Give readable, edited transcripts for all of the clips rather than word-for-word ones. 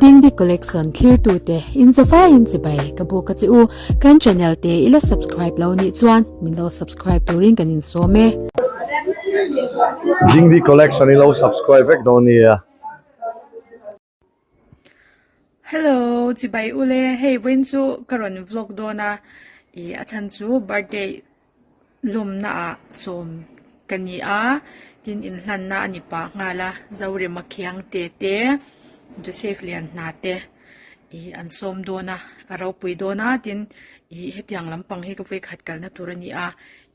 Dingdi Collection thlirtute in zavaiin chibai ka buk a che u. Kan channel te i la subscribe lo nih chuan min lo subscribe turin kan insawm e. Dingdi Collection i lo subscribe vek dawn nia. Hello chibai ule hei vawiin chu ka rawn vlog dawn a ih a chhan chu birthday lawmna ah sawm ka ni a tin inhlanna a ni pah nghal a Zorema khiang te te Joseph lian hna te ih an sawm dawn a a ropui dawn a tin ih hetiang lampang hi ka vawikhat kalna tur a ni a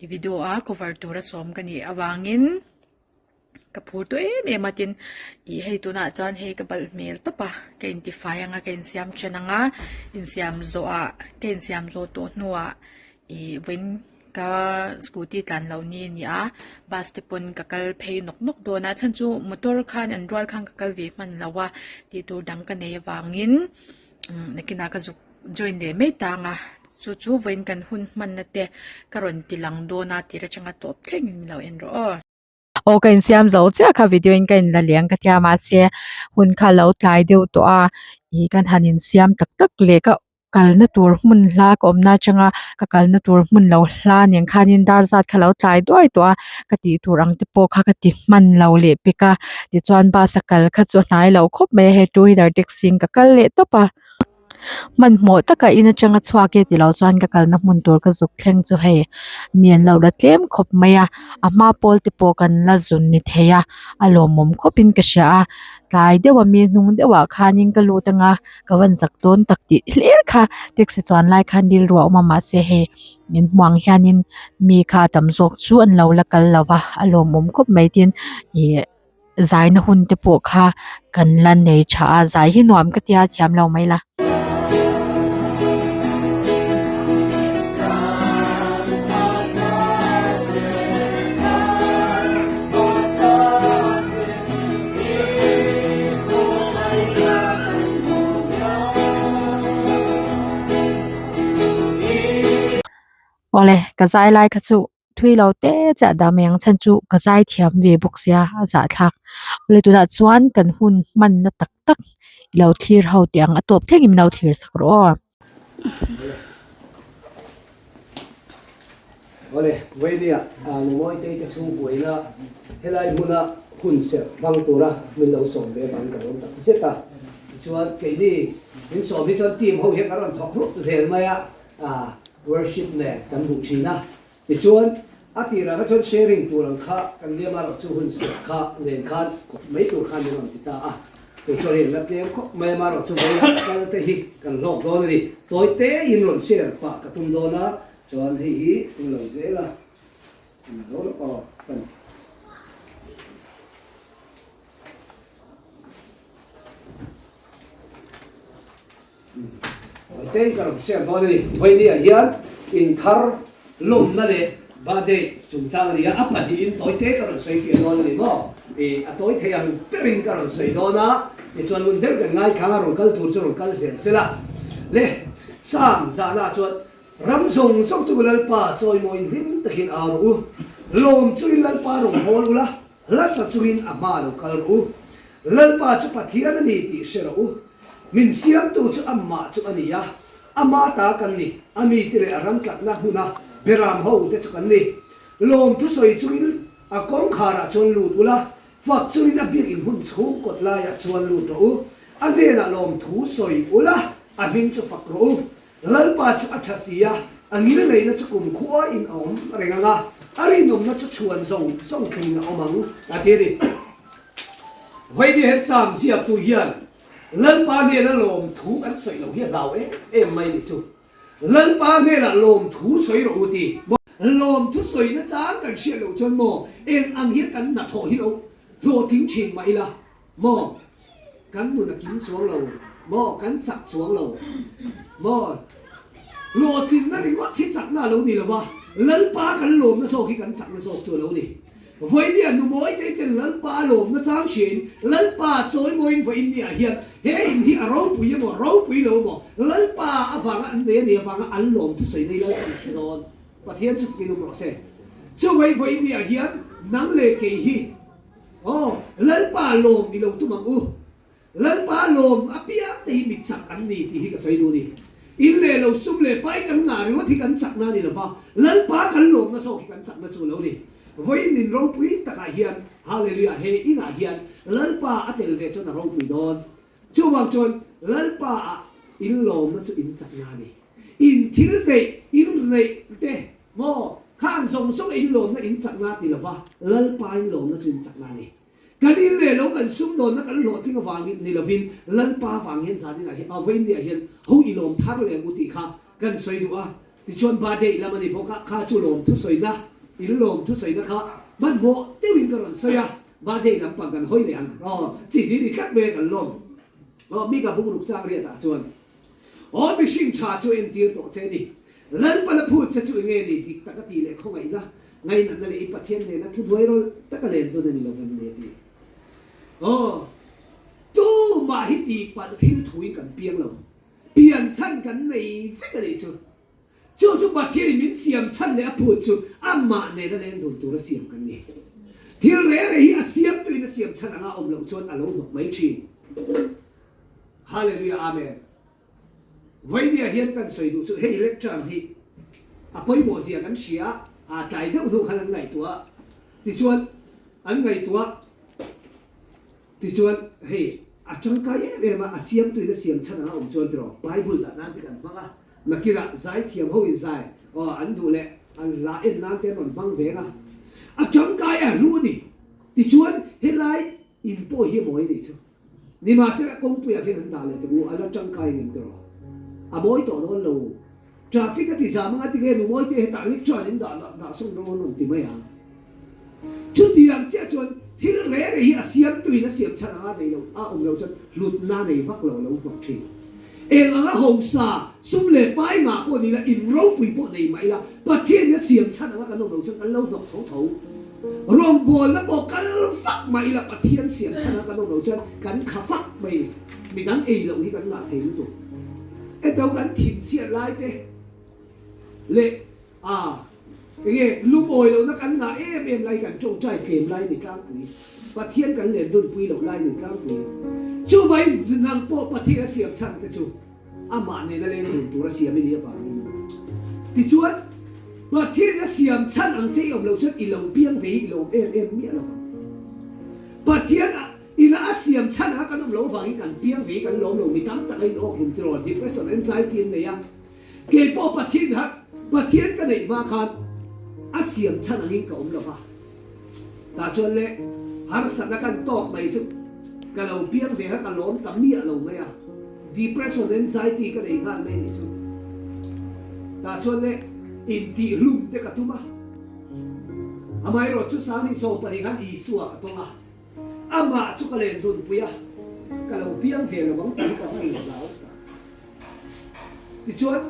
ih video a cover tura sawm ka nih avangin. Ka phur tawh em em a tin ih hei tunah chuan hei ka balh hmel tawp a ka intifai ang a ka insiam then ang a insiam zawh ah ka insiam zawh tawh hnuah ih vawiin ka scooty tlan loh ni a ni a bus te pawn ka kal phei nawk nawk dawn a chhan chu motor khan an rual khan ka kal ve hman lo a tih tur dang ka nei avangin nakinah ka zuk join leh mai tang a chu chu vawiin kan hun hmanna te ka rawn ti lang dawn a tir atanga tawp thlengin min lo en rawh aw. Aw ka insiam zo chiah kha video in ka inla leng ka tia mahse hun kha lo tlai deuh tawh a ih kan han insiam tak tak leh ka kalna tur hmun hla ka awmna atanga ka kalna tur hmun lo hla nen khanin dar zat kha lo tlai duai tawh a ka tih tur ang te pawh kha ka ti hman lo leh pek a tichuan bus a kal kha chu a hnai lo khawp mai a hei two wheeler taxi in ka kal leh tawp a. Hmanhmawh taka in atanga chhuak e tilo chuan ka kalna hmun tur ka zuk thleng chu hei mi an lo la tlem khawp mai a a hma pawl te pawh kan la zun ni thei a a lawmawm khawp in ka hria a tlai deuh a mi hnung deuh ah khanin ka lut anga ka van zak dawn tak tih hlir kha taxi chuan lai khan rilru a awm a mahse hei min hmuh ang hianin mi kha a tam zawk chu an lo la kal lo va a lawmawm khawp mai tin ih. Zaina hun te pawh kha kan la nei tha a zai hi nuam ka tia thiam lo mai la. Awle ka zai lai kha chu thui lo te chiah dah mai ang chhan chu ka zai thiam ve bawk sia a zahthlak awle tunah chuan kan hun hmanna tak tak i lo thlir ho teh ang a tawp thlengin min lo thlir sak rawh aw. Awle Vainia Numawi te chhung buaina helai hmuna hun serh hmang tura min lo sawm ve avangin ka lawm tak zet a. Tichuan keini min sawm hi chuan team ho hian kan rawn thawk rup zel mai a. A worship nen kan duh thin a, tichuan a tirah kha chuan sharing tur ang kha kan liam a rawh chu hun serh kha nen khan kawp mai tur khan min rawn ti ta a, kei chuan hei la tlem khawp mai a marawh chu vawilah kal te hi kan hlawk dawn a ni, tawi te in rawn share pah ka tum dawn a, chuan hei hi eng lo zel a, eng lo lawk aw kan. Tei ka rawn share dawn a ni. Vawinia hian inthar lawmna leh birthday chungchang a ni a, a pahnihin tawite ka rawn sawi fiah dawn a ni maw? Ih, a tawi thei ang berin ka rawn sawi dawn a, tichuan ngun deuh kan ngaithlang a, rawn kal tur chu rawn kal zel se la. Le, Sam zahna chuan ram zawng zawng tu Lalpa chawimawiin hlim takin au rawh u, lawm chungin Lalpa rawn hawl ula, Hlasa chungin a hma lo kal rawh u. Lalpa chu Pathian a ni tih hre rawh u. Min siamtu chu amah chu a ni a, ama ta kan ni, a mite leh a ram tlatna hmuna beram ho te chu kan ni. Lawm thusawi chungin a kawngkharah chuan lut ula, fak chungin a biakin hun chhung kawt laiah chuan lut rawh u. A hnenah lawm thu sawi ula, a hming chu fak rawh u. Lalpa chu a tha si a, a ngilneihna chu kumkhua in a awm reng ang a, a rinawmna chu chhuan zawng zawng thlengin a awm ang, a ti a ni. Vawiin he Sam ziaktu hian Lalpa hnena lawmthu an sawi loh hi a hlau em em mai ni chu. Lalpa hnenah lawmthu sawi rawh u ti. Lawmthu sawina chang kan hriat loh chuan maw eng ang hian kan hnathawh hi lo hlawhtling thin mah ila. Maw? Kan nun a kim chuang lo maw? Kan chak chuang lo maw? Hlawhtlinna ringawt hi chakna a lo ni lo va, Lalpa kan lawmna zawk hi kan chakna zawk chu a lo ni. Vawinia nu mawi te ten Lalpa lawmna chang hriain, Lalpa chawimawiin vawinia hian he in hi a ropui emaw, ropui lo emaw, Lalpa avanga an nei a nih avanga an lawm thusawi nei Lalpan a hre dawn. Pathian chu fing awm rawh se. Chuvai vawinia hian nang leh kei hi Aw, Lalpa lawm i lo tum ang u. Lalpa lawm apiang te. te hi mi chak an ni tih hi ka sawi duh a ni. In leh lo sum leh pai kan ngah ringawt hi kan chakna a ni lova, Lalpa kan lawmna zawk hi kan chakna chu a lo ni. Vawiin in ropui takah hian, Hallelujah, he inah hian Lalpa a tel ve chuan a ropui dawn. Chuvang chuan Lalpa ah in lawmna chu in chakna a ni. In thil neih, in rneih te maw, khan zawng zawng a in lawmna in chakna a ti lova, Lalpa in lawmna chu in chakna a ni. Kan in leh lo kan sumdawnna kan hlawhtling avangin ni lovin Lalpa vang hian zaninah hian a vawiinniah hian ho i lawm thar leh ang u tih kha kan sawi duh a. Tichuan birthday lam a ni bawk a, kha chu lawm thusawina, in lawm thusawina kha hmanhmawh deuhin ka rawn sawi a, birthday lampang kan hawi leh ang aw, chi hi ni tlat mai a kan lawm aw, mi ka bungruk chang riatah chuan aw mihring tha chu entir tawh che ni, Lalpana phut che chu enge ni dik taka tih leh khawngaihna Ngainatna leh i Pathian nena thuhnuai rawlh taka len dawn a ni lovem ni a ti. Aw, tumah hi tihpalh thil thuin kan piang lo. Pian chhan kan nei vek a nih chu. Chu chu Pathianin min siam chhan leh a phut chu amah nena leng dun tura siam kan ni. Thil reh reh hi a siamtuin a siam chhan anga awm loh chuan a lo hnawk mai thin. Hallelujah Amen. Vainia hian kan sawi duh chu hei lecture hi a pawimawh zia kan hria a, tlai deuh hnu khan an ngaihtuah a, tichuan an ngaihtuah tichuan hei a tangkai em em a, a siamtuin a siam chhan anga awm chuan tiraw Bible dah nan te kan hmang a, nakinah zaithiam ho in zai aw an duh leh an hla en nan te an rawn hmang veng a, a tangkai a hlu a ni, tichuan helai in pawh hi a mawi a nih chu. Nimahsela kawngpuiah khian an dah leh teh u, a la tangkai ngem tawh rawh. A mawi tawh dawn lo. Traffic a ti zam anga tinge nu mawi te hetah lik chuan in dah dah sawn rawng an rawn ti mai ang. Chutiang chiah chuan thil reh reh hi a siamtuin a siam chhan anga nei lo a awm lo chuan hlutna nei vak lo a lo hnawk thin. Eng anga hausa, sum leh pai ngah pawh ni ila, in ropui pawh nei mah ila, Pathianin a siam chhan anga kan awm lo chuan kan lo hnawk tho tho. Rawngbawlna pawh kal vak mah ila Pathian siam chhan anga kan awm lo chuan kan kha fak mai ni. Midang ei loh hi kan ngah thei lutuk. Eto kan thinchhiat lai te leh a enge lungawi lohna kan ngah em em lai kan tawngtai tlem lai ni tlangpui. Pathian kan len dunpui loh lai ni tlangpui. Chuvai nang pawh Pathian a siam chhan te chu amah nena leng dun tur a siam i nih avangin. Tichuan, Pathian a siam chhan ang che i awm loh chuan i lo piang ve hi i lawm em em miah lo vang. Pathian ina a siam chhan anga kan awm loh avangin kan piang ve hi kan lawm lo. Mi tam tak a in awk hlum tiraw, depression, anxiety an nei a. Kei pawh Pathian kha Pathian ka neih hma khan a siam chhan angin ka awm lo va. Tah chuan le harsatna kan tawk mai chu ka lo piang ve kha ka lawm ta miah lo mai a, depression anxiety ka nei nghal mai nih chu. Tah chuan le intihhlum te ka tum a, amaherawhchu Sanghnih 12 khan Isua ka tawng a. Amah chu ka len dunpui a, ka lo piang ve lo ang tih hi ka va inhlau tak. Tichuan,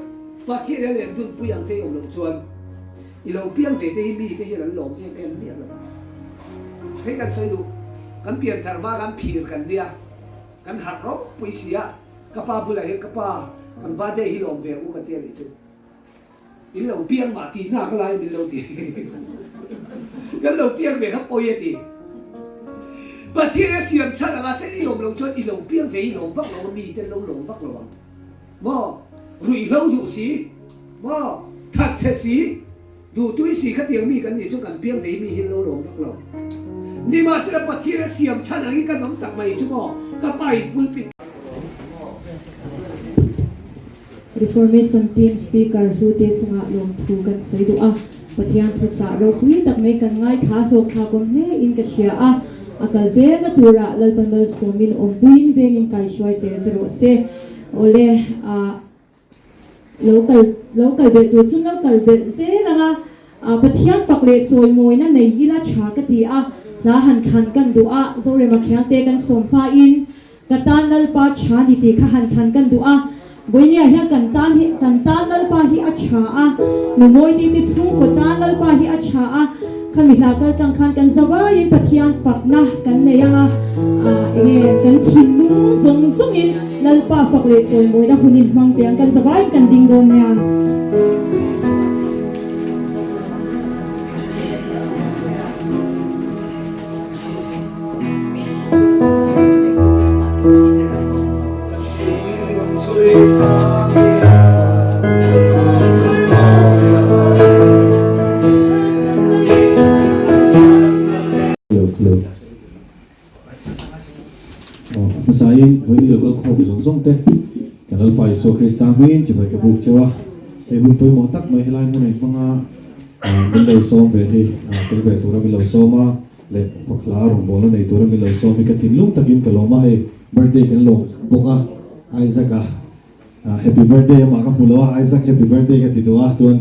Pathian a len dunpui ang che i awm loh chuan i lo piang ve te hi mite hian an lawm em em miah lo vang. Hei kan sawi duh, kan pian thar hma khan phir kan nia, kan harh ropui si a, ka pa bulah hian ka pa kan birthday hi lawm ve ang u ka ti a nih chu. In lo piang mah tih hna ka lai min lo ti. Kan lo piang ve kha pawi a ti. Pathian a siam chhan anga che i awm loh chuan i lo piang ve i lawm vak lo a mi te an lo lawm vak lo ang. Maw? Ruihhlo duh si, maw? Thatchhe si, duhtui si khatiang mi kan nih chuan kan piang ve i mi hi an lo lawm vak lo. Nimahsela Pathian a siam chhan angin kan awm tak mai chu maw? Ka pa in pulpit. Reformation Team Speaker hlute chungah lawmthu kan sawi duh a, Pathian thuchah ropui tak mai kan ngaithla hlawkthlak awm hle in ka hria a, a kal zelna turah Lalpa malsawmin awmpuiin vengin kaihruai zel che rawh se. Awle, ah, lo kal lo kal belh tur chu lo kal belh zel ang a, ah, Pathian fak leh chawimawina nei ila tha ka ti a, hla han thlan kan duh a, Zorema Khiangte kan sawm hmain Ka tan Lalpa tha ni tih kha han thlan kan duh a, Vawinia hian kan tan hi kan tan Lalpa hi a tha a, Numawi te chhungkaw tan Lalpa hi a tha a, khami hla kal tlang khan kan zavaiin Pathian fakna kan nei ang a, enge kan thinlung zawng zawngin Lalpa fak leh chawimawina hunin hmang teh ang kan zavaiin kan ding dawn nia. Hmasain vawiin local khawm zawng zawng te kan Lalpa Isua Krista hmingin chibai ka buk cheu a, hei hun pawimawh tak mai helai hmun a inhmang a, min lo sawm ve hi tel ve tura min lo sawm a leh fak hla rawngbawlna nei tura min lo sawm hi ka thinlung takin ka lawm a, hei birthday kan lawm bawk a Isaac-a happy birthday amah ka hmu lo a, Isaac happy birthday ka ti duh a chuan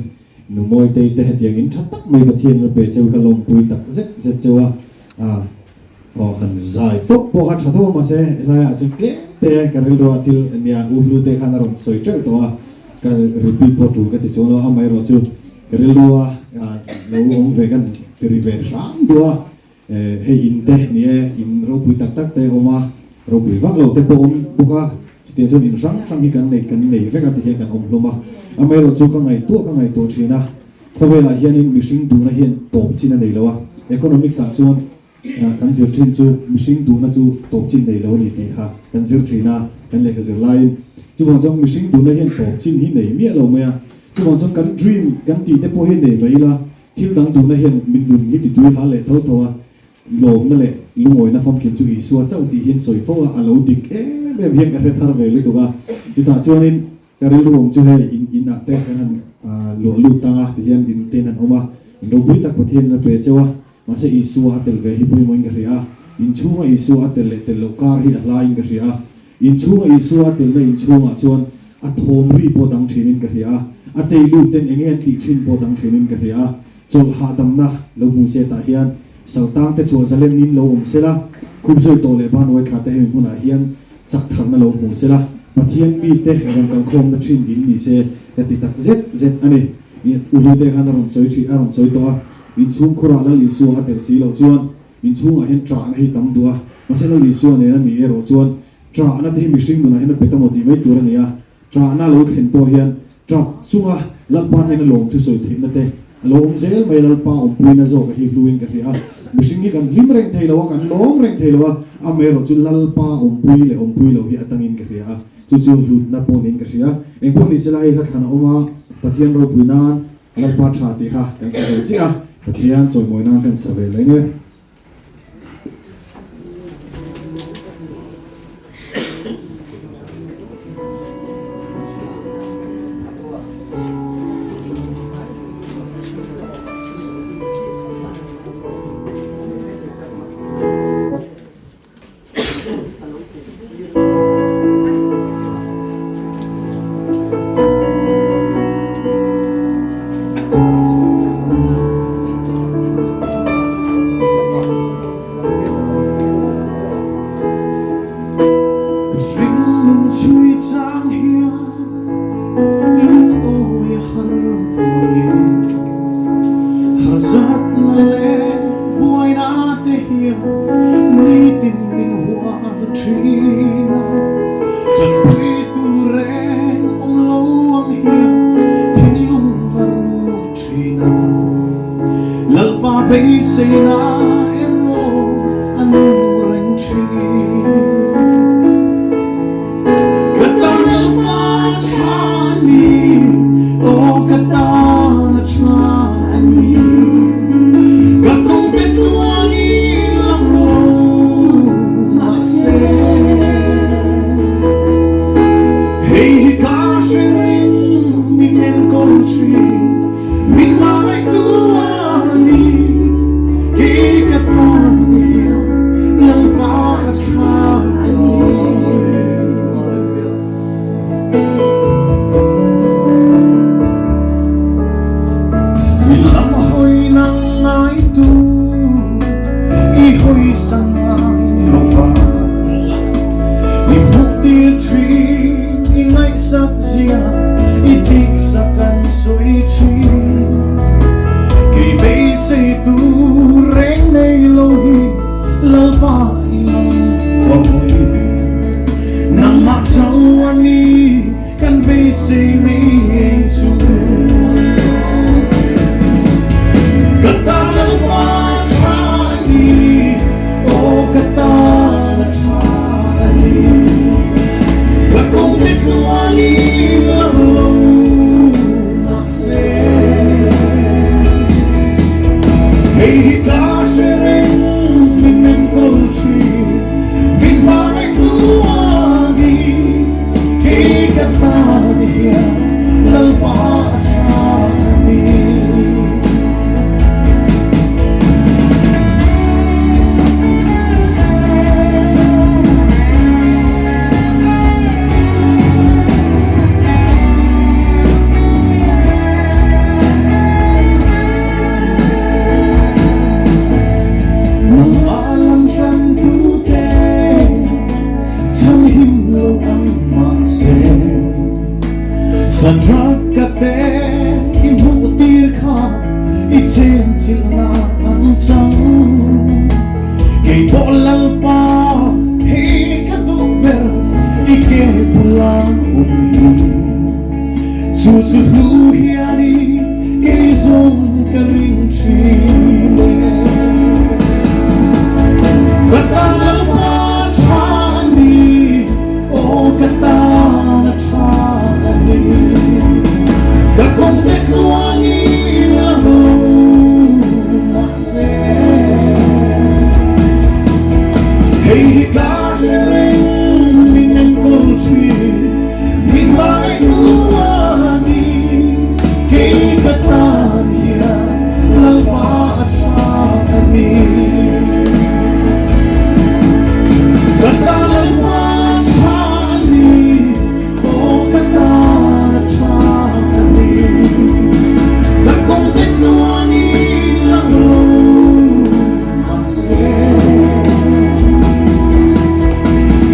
Nu Mawitei te hetiang in tha tak mai Pathian la pe cheu ka lawmpui tak zet zet cheu a, Aw han zai tawp pawh kha tha tho mahse helaiah chuan tlem te ka rilru a thil nia u hlu te khan a rawn sawi teuh tawh a, ka repeat pawh tul ka ti chuang lo amaherawhchu ka rilru a lo awm ve ka ti ri ve hram duh a, hei in te ni e in ropui tak tak te awm a, ropui vak lo te pawh awm bawk a, chutiang chuan in hrang hrang hi kan nei kan nei vek a ti hian kan awm hlawm a, amaherawhchu ka ngaihtuah ka ngaihtuah thin a, khawvelah hianin mihring duhna hian tawp chin a nei lo a, economics ah chuan Kan zir thin chu mihring duhna chu tawp chin nei lo a ni tih kha kan zir thin a, kan lehkha zir laiin. Chuvang chuan mihring duhna hian tawp chin hi nei miah lo mai a. Chuvang chuan kan dream kan tih te pawh hi nei mai ila, thil dang duhna hian min nun hi ti tui hal leh tho tho a. Lawmna leh lungawina famkim chu Isua chauh tih hian sawi fo a, a lo dik em em hian ka hre thar ve lutuk a. Chutah chuanin Ka rilru awm chu hei in in ah te kan han luah lut tang a tihian in ten an awm a, in ropui tak Pathian in a pe cheu a, mahse Isua a tel ve hi pawimawh in ka hria a, in chhunga Isua a tel leh tel loh kar hi a hla in ka hria a, in chhunga Isua a telna in chhungah chuan a thawm ri pawh dang thin in ka hria a, a tei lut ten enge an tih thin pawh dang thin in ka hria a, chawlh hahdamna lo hmu se tah hian saltang te chhuah zalen in lo awm sela, khupzui tawh leh ban uaithla te hemi hmunah hian Chak tharna lo hmu sela, Pathian mite rawn kalkhawmna thin in ni se ka ti tak zet zet a ni. U Hlute khan a rawn sawi thin, a rawn sawi tawh a, inchhungkhurah Lal Isua a tel si loh chuan inchhungah hian ṭahna hi tam duh a, mahse Lal Isua nen a nih erawh chuan ṭahna te hi mihring nunah hian a bet a maw tih mai tur a ni a, ṭahna lo thlen pawh hian Ṭap chunga Lalpa hnena lawm thusawi theihna te a lo awm zel mai. Lalpa awmpuina zawk a hi hluin ka hria a, mihring hi kan hlim reng thei lo a, kan lawm reng thei lo a, amaherawh chu Lalpa awmpui leh awmpui lo hi a tangin ka hria a, chu chu hlutna pawh niin ka hria. Engpawh ni sela hei hla thlan a awm a, Pathian ropui nan Lalpa tha tih kha kan sa ve chiah a, Pathian chawimawi nan kan sa ve leng e. Ka hringnun chhui chang hian lungawi a har mang e. Harsatna leh buaina te hian nitin min hual thin a, tanpui tur reng awm lo ang hian thinlung a ruak thin a. Lalpa beiseina erawh a nung reng thin. Ka tan Lalpa a tha a ni, aw ka tan a tha a ni. Ka kawngte tluangin lang lo mahse, hei hi ka hre reng min enkawl thin. Min hmangaihtu a ni, kei ka tan hian Lalpa a tha a ni. I lam hawi nang ngaitu i hawi sang ngai lova, i hmuh tir thin i ngaihsak zia i tihsak an sawi thin. Kei beisei tur reng nei lo hi Lalpa i lam ka hawi. Nangmah chauh a ni kan beisei mai eng chu. Ka tan Lalpa tha a ni, aw ka tan a tha a ni. Ka kawng te tluanin la ro mahse Hei hi ka hre reng min enkawl thin min hmangaih tu a ni Kei ka tan hian Lalpa a tha a ni. Nangmah lam tantute chhanhim lo ang mahse Sanrak ka te i hmuh tir kha i chenchilhna an chang. Kei pawh Lalpa hei ka duh ber i ke bula awm hi. Chu chu hlu hian i kei zawng ka ring thin e. Ka tan Lalpa tha a ni, aw ka tan a tha a ni. Ka kawngte tluangin a lo mahse. Hei hi ka hre reng min enkawl thin, min hmangaih hnu a ni. Kei ka tan hian Lalpa a tha a ni. Ka tan Lalpa a tha a ni, aw ka tan a tha a ni. Ka kawngte tluangin lang lo mahse,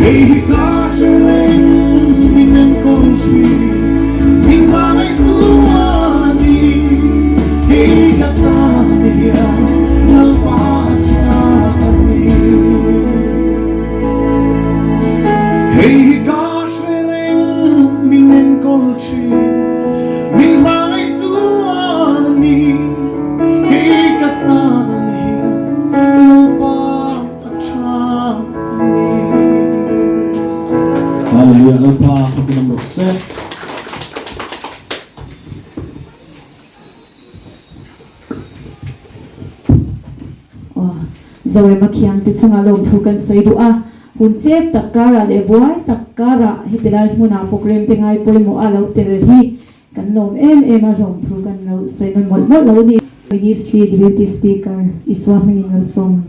hei hi ka hre reng min enkawl thin, min hmangaih tu a ni. Kei ka tan hian Lalpa a tha a ni. Hei hi ka hre reng min enkawl thin, min hmangaih tu a ni. Kei ka tan hian Lalpa a tha a ni. Hallelujah Lalpa fakin awm rawh se. Aw, Zorema khiangte chunga lawmthu kan sawi duh a, hun chep tak karah leh buai tak karah heti lai hmunah programme te ngai pawimawh a lo tel hi kan lawm em em a, lawmthu kan lo sawi nawn mawlh mawlh lo ni. Ministry Deputy Speaker Isua hmingin lo sawm ang.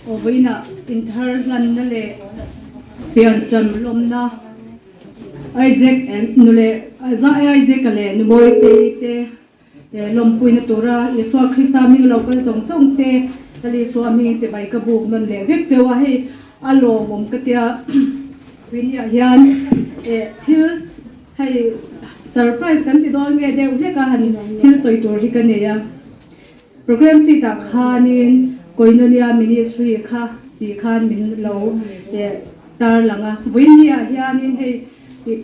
Vawiinah inthar hlanna leh piancham lawmna Isaac nule Isaac-a leh Numawitei te Lawmpuina tura Isua Krista hming lo kal zawng zawng te Lal Isua hming chibai ka buk nawn leh vek cheu a, hei a lawmawm ka tia Queenie-ah hian thil hei surprise kan ti dawn nge deuh hlek a han thil sawi tur hi ka nei a. Program seat ah khanin Koinonia Ministry kha tih khan min lo tarlang a, Vawinia hianin hei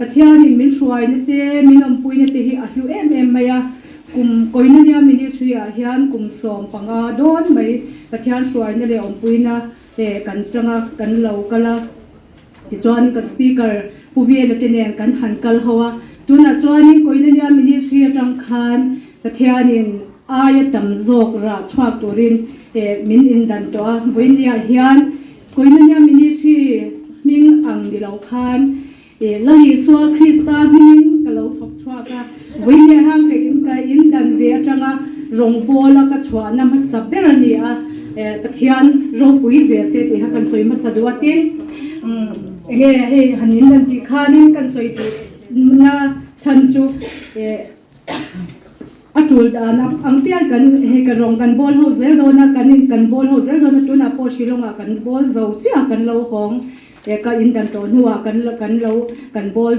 Pathianin min hruaina te, min awmpuina te hi a hlu em em mai a, kum Koinonia Ministry ah hian kum 15 dawn mai Pathian hruaina leh awmpuina kan chang a, kan lo kal a. Tichuan kan Speaker Pu Vela te nen kan han kal ho a, tunah chuanin Koinonia Ministry atang khan Pathianin aia tam zawk rah chhuak turin min indan tawh a, vawinia hian Koinonia Ministry hming ang ni lo khan Lal Isua Krista hmingin ka lo thawk chhuak a, vawinia hian ka in ka indan ve atanga rawngbawla ka chhuahna hmasa ber a ni a, Pathian ropui zel se tih kha kan sawi hmasa duh a, tin enge hei han indan tih khanin kan sawi duhna chhan chu A tul dan ang pian kan hei ka rawng kan bawl ho zel dawn a, kan in kan bawl ho zel dawn a, tunah pawh Shillong ah kan bawl zo chiah kan lo hawng eh ka in dan tawh hnuah kan kan lo kan bawl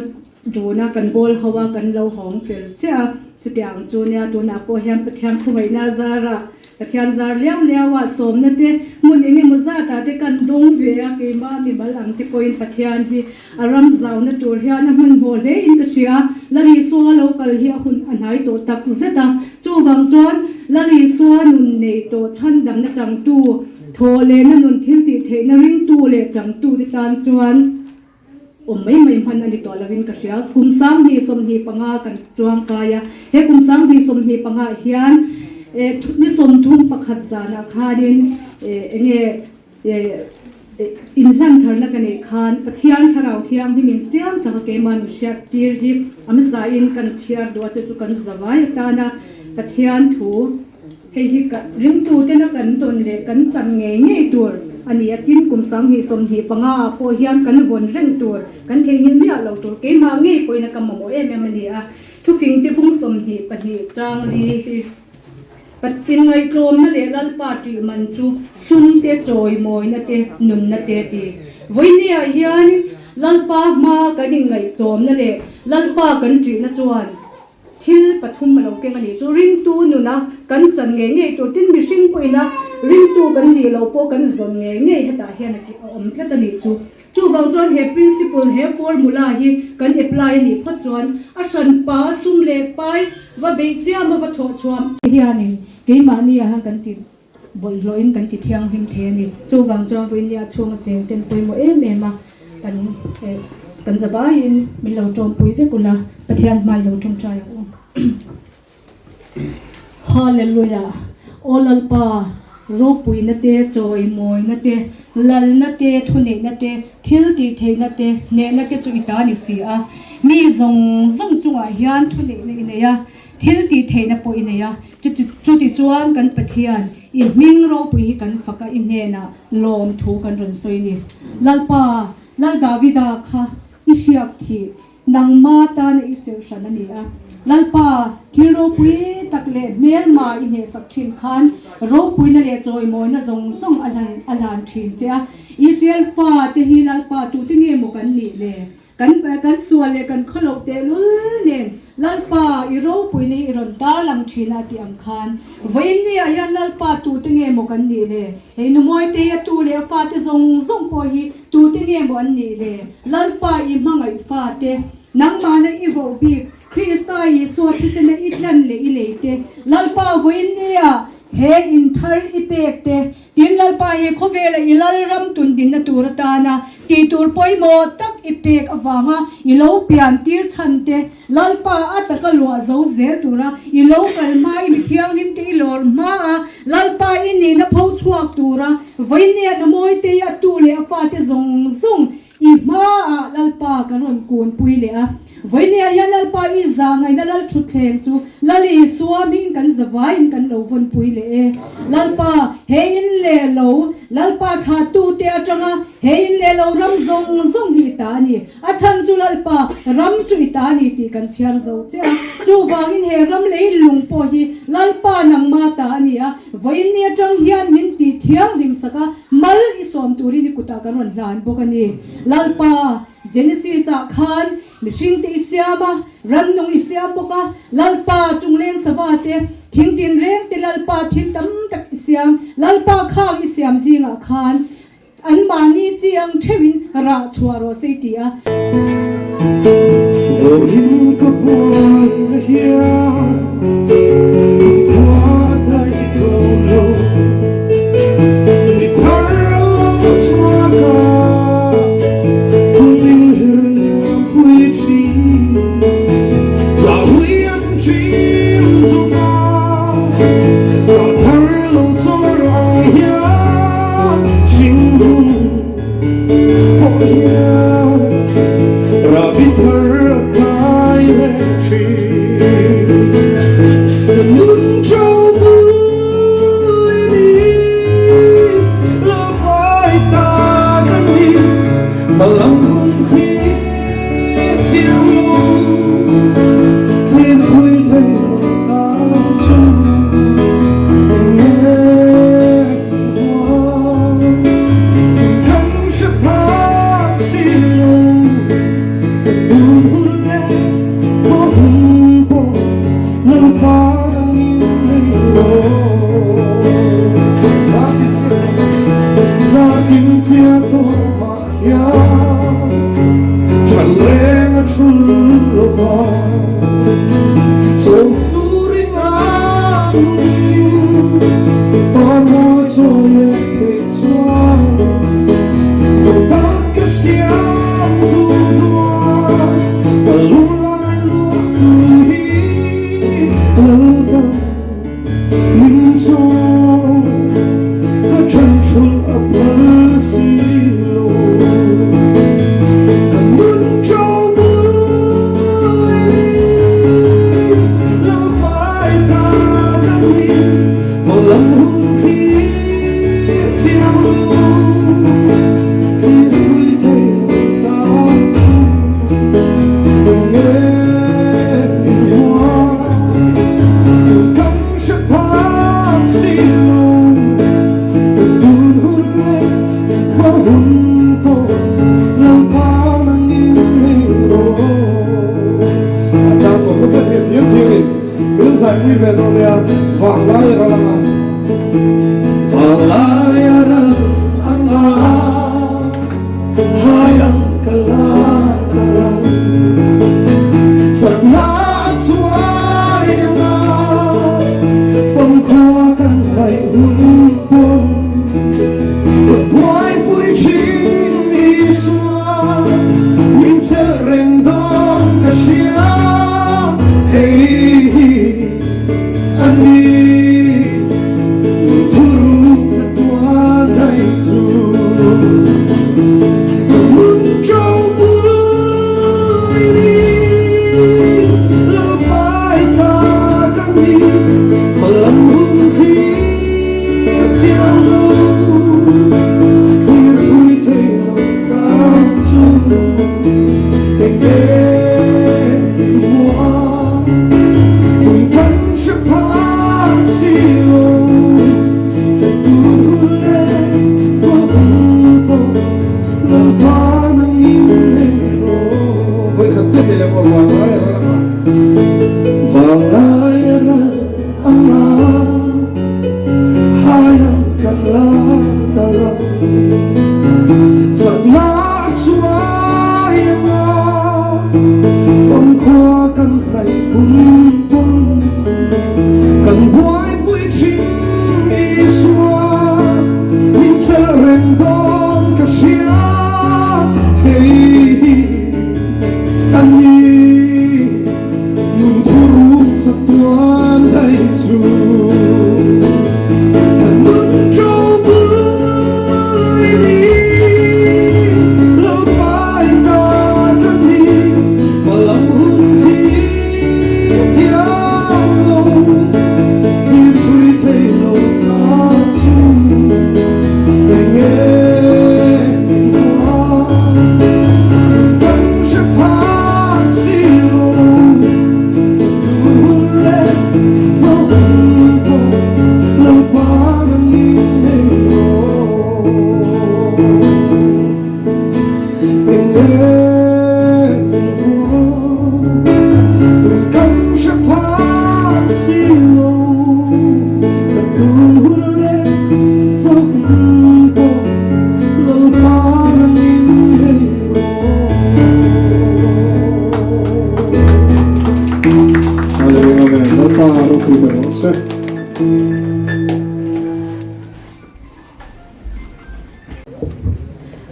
dun a, kan bawl ho a, kan lo hawng fel chiah a. Chutiang chu nia tunah pawh hian Pathian khawngaihna zarah Pathian zar liau liau ah sawmna te hmun eng emaw zatah te kan dawng ve a, keimah mimal ang te pawhin Pathian hi a ram zauna tur hian a hmanhmawh hle in ka hria. Lal Isua lo kal hi a hun a hnai tawh tak zet a, chuvang chuan Lal Isua nun nei tawh chhandamna changtu, thawh lehna nun thil tih theihna ringtu leh changtu te tan chuan, Awm mai mai hman a ni tawh lovin ka hria. Kum 2025 kan chuang kai a, he kum 2025 ah hian ni 31 zanah khanin enge inhlan tharna ka neih khan Pathian Thlarau Thianghlimin chiang taka keimah nu hriat tir hi a hmasain kan chhiar duh a, chu chu kan zavai atana Pathian thu. Hei hi ka ringtutena kan tawn leh kan chan ngei ngei tur a ni a, tin kum 2025 ah pawh hian kan vawn reng tur, kan theihnghilh miah lo tur keimah ngei pawhin a ka mamawh em em a ni a. Thufingte bung 22 chang li hi Pathian ngaihtlawmna leh Lalpa ṭih man chu sum te, chawimawina te, nunna te a ti. Vawinia hian Lalpa hma kan inngaihtlawmna leh Lalpa kan ṭihna chuan Thil pathum a lo keng a nih chu ringtu nuna kan chan ngei ngei tur tin mihring pawhina ringtu kan nih loh pawh kan zawn ngei ngei hetah hian a awm tlat a nih chu. Chuvang chuan he principle, he formula hi kan apply a nih phawt chuan a hranpa sum leh pai va beih chiam a va thawh chhuam hianin keimahni ah hian kan ti bawlhhlawhin kan ti thianghlim thei a ni. Chuvang chuan vawinia chhunga cheng ten pawimawh em em a, kan kan zavaiin min lo tawmpui vek ula, Pathian hmai lo tawngtai ang u. Hallelujah! Aw Lalpa, ropuina te, chawimawina te, lalna te, thuneihna te, thil tihtheihna te, hnehna te chu i ta ni si a. Mi zawng zawng chungah hian thuneihna i nei a, Thil tih theihna pawh i nei a, chuti chuan kan Pathian, i hming ropui hi kan fak a, i hnenah lawm thu kan rawn sawi ni. Lalpa, Lal Davida kha i hriak thih, nangma tana i serh hran a ni a. Lalpa, thil ropui tak leh hmelma i hnehsak thin khan ropuina leh chawimawina zawng zawng a hlan a hlan thin che a. Israel fate hi Lalpa tute nge maw kan nih le? Kan kan sual leh kan khawloh tehlul nen Lalpa i ropuina hi i rawn tarlang thin a tih ang khan vawiin ah hian Lalpa tute nge maw kan nih le? Hei nu Mawitei a tu leh a fate zawng zawng pawh hi tute nge maw an nih le? Lalpa i hmangaih fate nangmahna i voh bik Krista Isua thisena i tlan leh i lei te Lalpa vawiin ah he inthar i pek te Tin, Lalpa hi khawvela i Lalram tundinna tur atana tih tur pawimawh tak i pek avanga i lo pian tir chhan te, Lalpa a taka luah zo zel tura i lo kal hma, i mi thianghlim te i lawr hma a, Lalpa i nihna pho chhuak tura vawinia na mawi te i a tu leh a fate zawng zawng I hmaah Lalpa ka rawn kunpui leh a, vawinia hian Lalpa i zahngaihna Lal thutthleng chu Lal Isua hming kan zavaiin kan lo vawnpui leh e. Lalpa, he in leh lo, Lalpa thlahtute atanga he in leh lo ram zawng zawng hi i ta a ni. A chhan chu Lalpa, ram chu i ta a ni tih kan chhiar zo che a. Chuvangin he ram lei lung pawh hi Lalpa nangma ta a ni a, vawiin atang hian min tih thianghlim sak a, Mal i sawm turin i kutah kan rawn hlan bawk a ni. Lalpa, Genesis ah khan mihringte i siam a, rannung i siam bawk a, Lalpa, chungleng sava te, thing tinreng te Lalpa thil tam tak i siam, Lalpa khang i siam zingah khan anmahni chi ang theuhin rah chhuah rawh se i ti a. Vawiin ka buaina hian khua a daih dawn lo. Mi thar a lo chhuak a, hun in her liam pui thin. Hlauhpui an thin zo va, hla thar lo chawr ang hian hringnun. Pawh hian Rabi thar Lalpa Chawm turin a nungin Parmawi chawi leh theih chuan Tawtak ka siam duh duan Ka lunglai luah tui hi Lalpa Min chawm ka then thulh a phal si lo. Ka nun ṭo bul i ni, Lalpai ta ka ni, Valam hun thlir thiam lo, Thlir thui thei lo ta chu eng nge min hua? Kan hre phak si lo, ka tun hun leh hma hun pawh Lalpa nangin min rawn. A chang tawp na pek leh thiam thiam in min zaipui ve dawn nia, vanglai a ral anga. Vanglai a ral anga, hai ang ka la ta ram. Chakna a chuai anga, famkhua kan hnaih hun pawn. Ka buaipui thin Isua, min chelh reng dawn ka hria, hei hi a ni. Thuruk chatuan daih chu ka nun ṭo bul i ni, Lalpai ta ka ni, hmalam hun thlir thiam lo, thlir thui thei lo ta chu eng nge min hua? Tum kan hre phak si lo, ka tun hun leh hma hun pawh Lalpa nangin nei rawh. Vawikhat chiah tih leh maw vanglai a ral anga. Vanglai a ral anga, hai ang kan la ta ram. Chakna a chuai anga, famkhua kan hnaih hun pawn. Kan buaipui thin Isua, min chelh reng dawn ka hria, hei hi a ni nun thuruk chatuan daih chu. Ka nun ṭo bul i ni, Lalpai ta ka ni, hmalam hun hi thiam lo, thlir thui thei lo ta chu eng nge min hua? Kan hre phak si lo, ka duh hun leh hma hun pawh Lalpa nangin nei rawh. Eng nge min hua? Tun kan hre phak si lo, ka tun hun leh hma hun pawh Lalpa nangin nei rawh. Hallelujah Amen Lalpa ropui ber rawh se.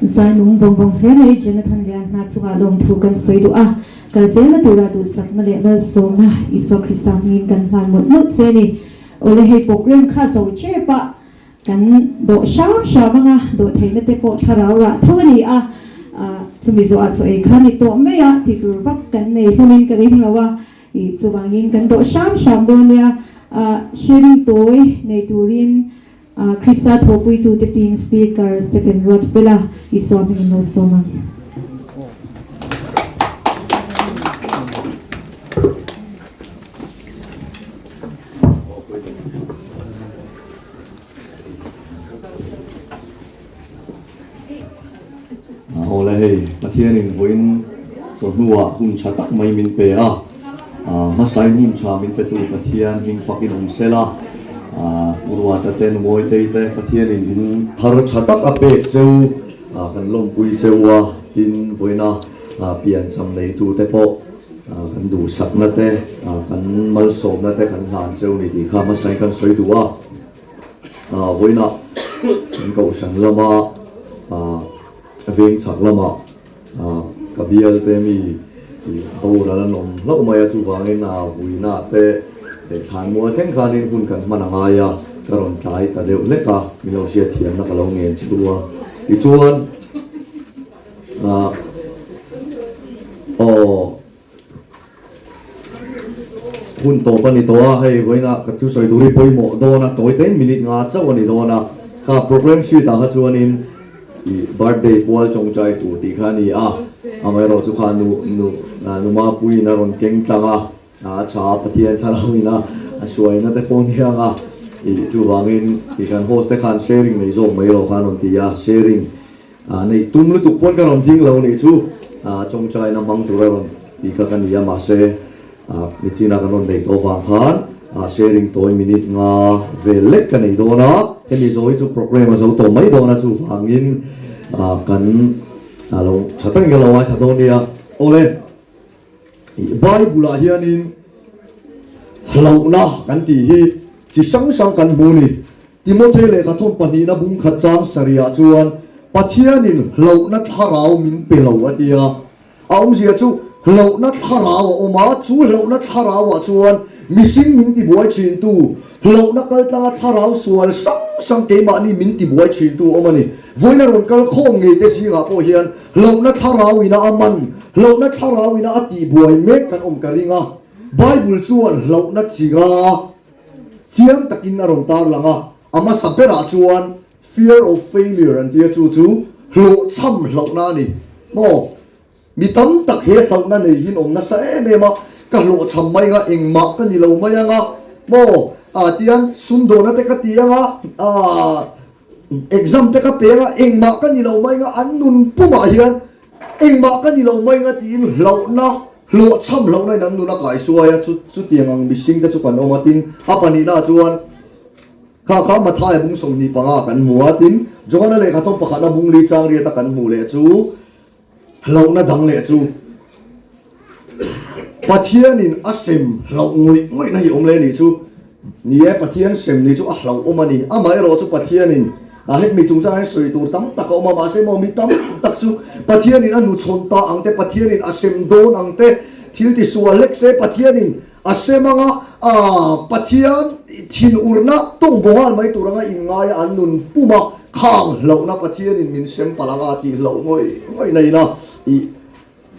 Zai nung vawng vawng hle mai Jonathan Lian hna chungah lawmthu kan sawi duh a, kal zelna tura duhsakna leh malsawmna Isua Krista hmingin kan hlan mawlh mawlh che a ni. Awle hei program kha zo tep a, kan dawh hram hram anga dawh theihna te pawh thlarau rah tho a ni a, chumi zawhah chaw ei kha ni tawh mai a ti tur vak kan nei hlawmin ka ring lo a, chuvangin kan dawh hram hram dawn nia, sharing tawi nei turin Krista thawhpuitute team speaker Stephen Ruatfela Isua hmingin lo sawm ang. Awle hei, Pathianin vawiin chawhnuah hun tha tak mai min pe a, hmasain hun tha min petu Pathian hming fakin awm se la, Uruata te Numawitei te Pathianin in thar tha tak a pek cheu, kan lawmpui cheu a, tin vawiina piancham neitute pawh. Kan duhsakna te, kan malsawmna te kan hlan cheu ni tih kha hmasain kan sawi duh a. Vawiinah kan kohhran lama veng chhak lamah ka bial te mi boral an awm hlauh mai a, chuvangin vuinah te leh thlanmual thleng khanin hun kan hman a ngai a, ka rawn tlai ta deuh hlek a, min lo hriatthiamna ka lo ngen chu a. Tichuan. Aw hun tawp a ni tawh a, hei vawiinah ka thusawi tur hi pawimawh dawn a, tawi te minute nga chauh a ni dawn a, kha program sheet ah kha chuanin ih birthday pual tawngtai tur tih kha a ni a, amaherawh chu kha nu nu nu Mapuiin a rawn keng tlang a, a tha a Pathian thlarau ina a hruaina te pawh nia ang a, ih chuvangin ih kan host te khan sharing nei zawk mai erawh khan rawn ti a, sharing. Neih tum lutuk pawn ka rawn ding lo nih chu tawngtaina hmang tura rawn tih kha ka ni a, mahse nichina kan rawn neih tawh vang khan sharing tawi minute nga vel lek ka nei dawn a, hemi zo hi chu programme a zo tawh mai dawn a, chuvangin kan lo tha takin ka lo ngaithla dawn nia. Awle, Bible ah hianin hlauhna kan tih hi chi hrang hrang kan hmu ni. Timothea lehkha thawn pahnihna bung khat chang sarihah chuan Pathianin hlauhna thlarau min pe lo a ti a. A awmzia chu hlauhna thlarau a awm a, chu hlauhna thlarauah chuan mihring min tibuai thintu, hlauhna kaltlanga thlarau sual hrang hrang keimahni min tibuai thintu a awm a ni. Vawiina rawn kal khawm ngei te zingah pawh hian hlauhna thlarau ina a man, hlauhna thlarau ina a tihbuai mek kan awm ka ring a. Bible chuan hlauhna chinga Chiang takin a rawn tarlang a, a hmasa berah chuan fear of failure an tia chu chu hlawhchham hlauhna a ni maw? Mi tam tak he hlauhna nei hian awm nasa em em a, ka hlawhchham mai anga engmah ka ni lo mai anga maw? Ah tiang sumdawna te ka ti anga ah exam te ka pe anga engmah ka ni lo mai anga an nun pumah hian Engmah ka ni lo mai nga tiin hlauhna, hlawhchham hlauhna in an nun a kaihsuai a, chu chutiang ang mihring te chu kan awm a, tin a pahnihna ah chuan kha kha Mathaia bung 25 kan hmu a, tin Johana lehkha thawm pakhatna bung li chang riata kan hmuh leh chu hlauhna dang leh chu Pathianin a sem hlauh ngawih ngawihna hi awm leh a nih chu. Ni e, Pathian sem ni chu a hlauhawm a ni. Amaherawh chu Pathianin a hekmi chungchangah hian sawi tur tam tak a awm a, mahse maw mi tam tak chu Pathianin a nuchhawn ta ang te, Pathianin a sem dawn ang te, thil ti sual hlek se Pathianin a sem anga, aah Pathian thinurna tawng baw nghal mai tur anga inngaia an nun pum a, khang hlauhna Pathianin min sem palh anga tih hlauh ngawih ngawih na ina ih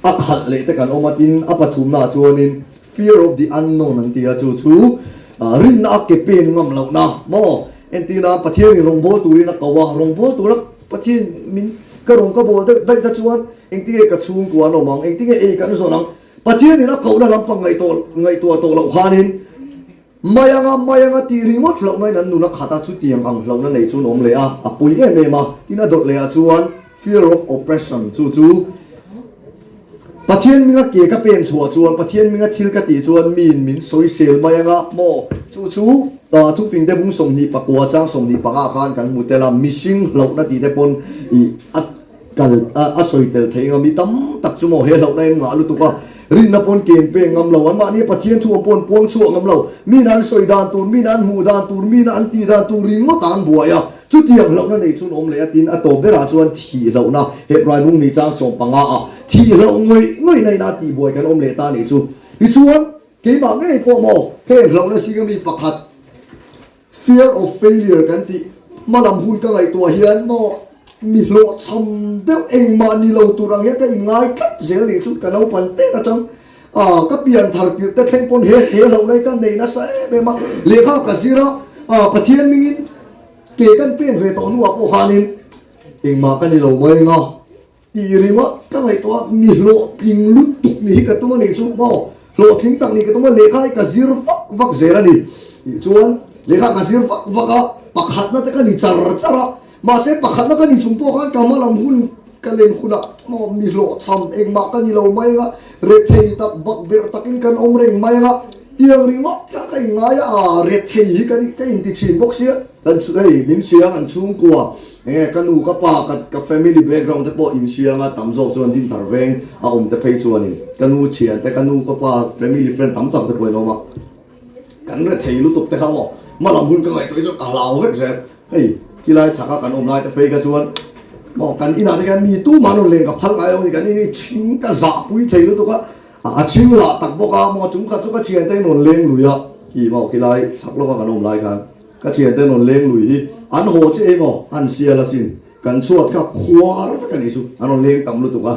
A khalh leh te kan awm a, tin a pathumna ah chuanin fear of the unknown an ti a, chu chu rinna a ke pen ngam lohna maw? Entirna Pathianin rawngbâwl turin a ko a, rawngbâwl tura Pathian min ka rawn ka bawl deuh daih ta chuan engtinge ka chhungkua an awm ang, engtinge ei kan zawn ang, Pathianin a kohna lampang ngaihtuah tawh loh khanin Mai anga, mai anga tih ringawt hlauhna in an nun a khat a, chutiang ang hlauhna nei chu an awm leh a, a pui em em a, tin a dawt leh ah chuan fear of oppression chu chu Pathian minga ke ka pen chhuah chuan, Pathian minga thil ka tih chuan miin min sawisel mai anga maw, chu chu thufing te bung 29 chang 25 khan kan hmu tel a, mihring hlauhna tih te pawn ih a Kal a sawi tel theih ngam i tam tak chu maw he hlauhna in ngah lutuk a, rinna pawn ken pek ngam lo, anmahni Pathian thu ang pawh an puang chhuah ngam lo, mina an sawi dan tur, mina an hmuh dan tur, mina an tih dan tur ringawt ah an buai a, chutiang hlauhna nei chu an awm leh a tin a tawp berah chuan thih hlauhna, Hebrai bung ni chang 15 ah thih hlauh ngawih ngawih na ina tihbuai kan awm leh ta nih chu. Tichuan, keimah ngei pawh maw heng hlauhna singa mi pakhat, Fear of failure kan tih hmalam hun ka ngaihtuah hian maw mi hlawhchham deuh engmah ni lo tur ang hian ka inngai tlat zel nih chu ka naupan tet atang ah ka pian thar tirh te thleng pawn he he hlauhna hi ka nei nasa em em a, lehkha ka zir a ah Pathian mingin ke kan pen ve tawh hnuah pawh khanin engmah ka ni lo mai anga. Tih ringawt ka ngaihtuah a, mi hlawhtling lutuk ni hi ka tum a nih chu maw? Hlawhtling tak nih ka tum a, lehkha hi ka zir vak vak zel a ni tih chuan lehkha ka zir vak vak a, pakhatna te ka ni char char a, mahse pakhatna ka ni chung pawh khan ka hma lam hun ka len hunah maw mi hlawhchham engmah ka ni lo mai anga, rethei tak bakberh takin kan awm reng mai anga, tiang ringawt kha ka inngai a, rethei hi ka inti thin bawk sia, kan hei min siang an chhungkua. Enge ka nu ka pa ka ka family background te pawh inhriang a tam zawk chuan Dinthar veng a awm te phei chuanin ka nu thian te ka nu ka pa family friend tam tak te pawhin awm a kan re thei lutuk te kha maw hmalam hun ka ngaihtuah hi chuan ka hlau vek zel hei khilai chhaka kan awm lai te phei kha chuan maw kan inah te khian mi tumah an rawn len ka phal ngai lo a ni kan in hi thing ka zahpui thei lutuk a a thing lah tak bawk a maw chung khat chu ka thian te in rawn leng lui a ih maw khilai chhak lawka kan awm lai khan. Ka thiante rawn leng lui hi an haw che emaw an sial asin, kan chhuat kha khuar vek a nih chu, an rawn leng tam lutuk a,